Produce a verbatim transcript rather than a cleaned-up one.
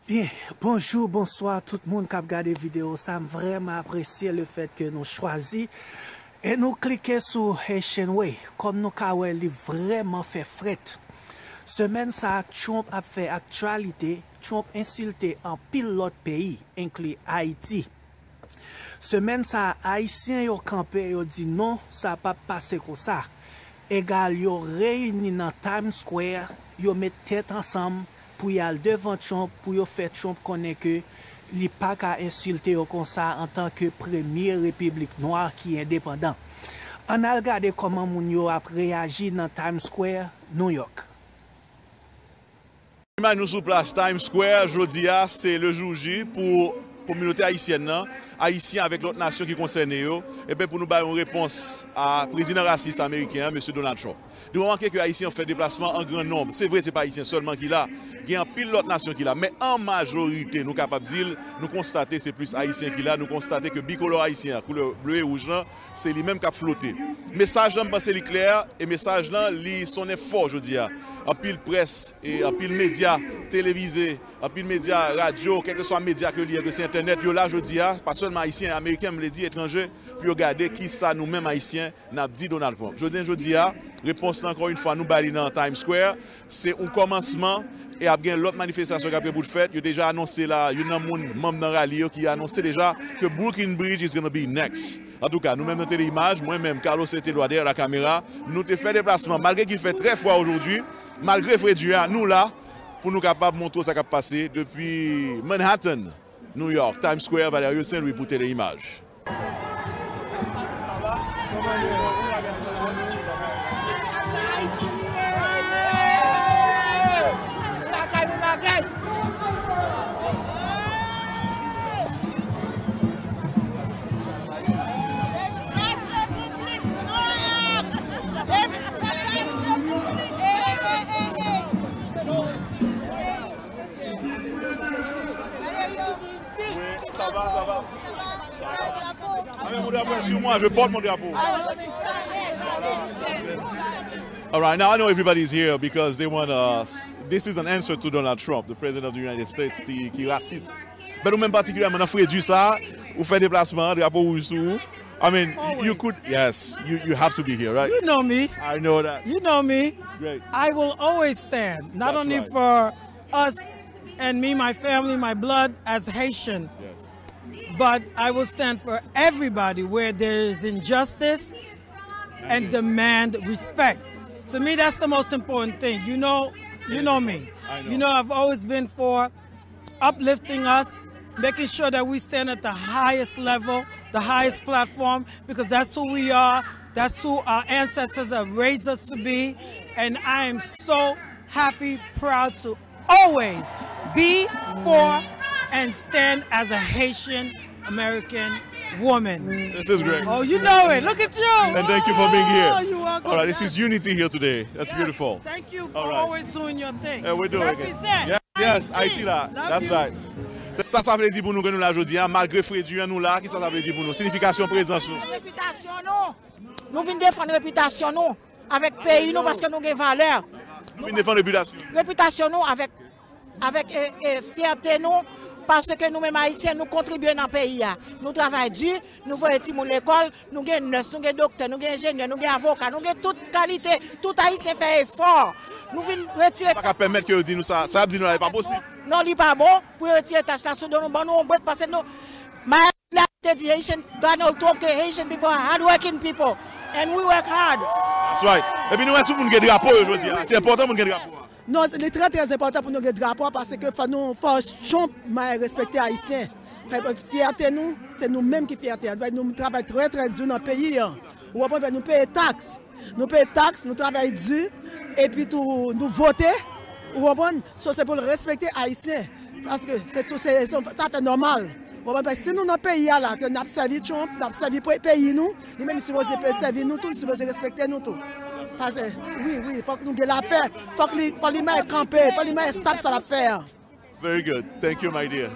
Byen, bonjou, bonswa tout moun k ap gade videyo sa. M vrèman apresye le fèt ke nou chwazi e nou klike sou Haitian Way. Kòm nou ka wè, li vrèman fè frèt. Semèn sa a, Trump ap fè aktyalite. Trump ensilte anpil lòt peyi, enkli Ayiti. Semèn sa a, Ayisyen yo kanpe, yo di non, sa p ap pase konsa. Egal, yo reyini nan Times Square, yo met tèt ansanm pou y al devan Trump, pou yo fè Trump konnen ke li pa ka ensilte yo konsa antanke premye repiblik nwa ki endepandan. Ann al gade kòman moun yo ap reyaji nan Times Square, New York. Imaj nou sou plas Times Square, jodi a, se le jour J pou kominote ayisyèn nan, Ayisyen avèk lòt nasyon ki konsène yo, ebyen pou nou bay yon repons a prezidan rasis ameriken an, mesye Donald Trump. Nou remake ke Ayisyen fè deplasman an gran nonb. Se vre, se pa Ayisyen sèlman ki la, gen anpil lòt nasyon ki la, men an majorite, nou kapab di l, nou konstate se plis Ayisyen ki la, nou konstate ke bikolò ayisyen an, koulè ble e wouj lan, se li menm k ap flote. Mesaj lan, m panse li klè, e mesaj lan, li sonnen fò jodi a. Anpil près, e anpil medya televize, anpil medya radyo, kèlkeswa medya ke li ye, ke se entènèt, yo la jodi a, pa sèlman ayisyen, ameriken, m vle di etranje, pou yo gade kisa nou menm ayisyen n ap di Donald Trump. Jodi, jodi a, repons lan, ankò yon fwa, nou bay li nan Times Square, se yon kòmansman, e ap gen lòt manifestasyon k ap gen pou fèt. Yo deja anonse la, youn nan moun, manm nan rali yo ki anonse deja ke Brooklyn Bridge is gonna be next. Antouka, nou menm nan Tele Imaj, mwen menm, Carlos Ete Loider, la caméra, nou te fè deplasman, malgre qu'il fait très froid aujourd'hui, malgre fredi a, nou la pou nou kapab montre w sa k ap pase depi Manhattan, New York, Times Square, Valerio Saint Louis pou Tele Imaj. Wi, sa va, sa va. Avec mon drapeau sur moi, je porte mon drapeau. All right, now I know everybody's here because they want us. This is an answer to Donald Trump, the president of the United States, ki, ki rasis. Men ou menm patikilyèman nan fredi sa, ou fè deplasman, drapo wouj sou ou. I mean, you could, yes, you, you have to be here, right? You know me. I know that. You know me. Great. I will always stand, not only for us and me, my family, my blood as Haitian, but I will stand for everybody where there is injustice and demand respect. To me, that's the most important thing. You know, you know me. You know, I've always been for uplifting us, making sure that we stand at the highest level, the highest platform, because that's who we are. That's who our ancestors have raised us to be. And I am so happy, proud to always be for and stand as a Haitian American woman. This is great. Oh, you know it. Look at you. And thank you for being here. Oh, you are good. All right, this is unity here today. That's beautiful. Thank you for always doing your thing. And we're doing it. Represent. Yes, Haiti la. That's right. Sa, sa vle di pou nou ke nou la jodi a, malgre fredi an nou la, kisa sa vle di pou nou? Siyifikasyon prezans nou. Repitasyon nou. Nou vin defann repitasyon nou avèk peyi nou paske nou gen valè. Nou vin defann repitasyon. Repitasyon nou avèk, avèk e, e, fyète nou paske nou menm Ayisyen nou kontribye nan peyi a. Nou travay di, nou voye timoun lekòl, nou gen nès, nou gen doktè, nou gen enjenyè, nou gen avoka, nou gen tout kalite, tout Ayisyen fè efò. Nou vin retire. Pa ka pèmèt ke yo di nou sa, sa y ap di nou la, e pa posib. Non, li pa bon pou yo retire tach la sou do nou, ban nou yon brèk, paske nou, Maria te di Haitian, Donald Trump ke Haitian people are hardworking people, and we work hard. That's right. Epi nou wè tout moun gen drapo yo jodi a. Se enpòtan moun gen drapo a. Non, li trè, trè enpòtan pou nou gen drapo a, paske fò nou, fò Trump respekte Ayisyen. Fyète nou, se nou menm ki fyète a. Nou travay trè, trè di nan peyi a. Ou konprann, nou peye taks. Nou peye taks, nou travay di, epi tou nou vote, ou konprann? So, se pou l respekte Ayisyen, paske se tou, se, se, sa fè nòmal. Ou konprann? Paske si nou nan peyi a la, ke n ap sèvi Trump, n ap sèvi pe-, peyi nou, li menm sipoze pe-, sèvi nou tou, li sipoze respekte nou tou. Paske, wi, wi, fòk nou gen lapè, fòk li, fòk li mèt kanpe, fòk li mèt stop sa l ap fè a. Very good. Thank you, my dear.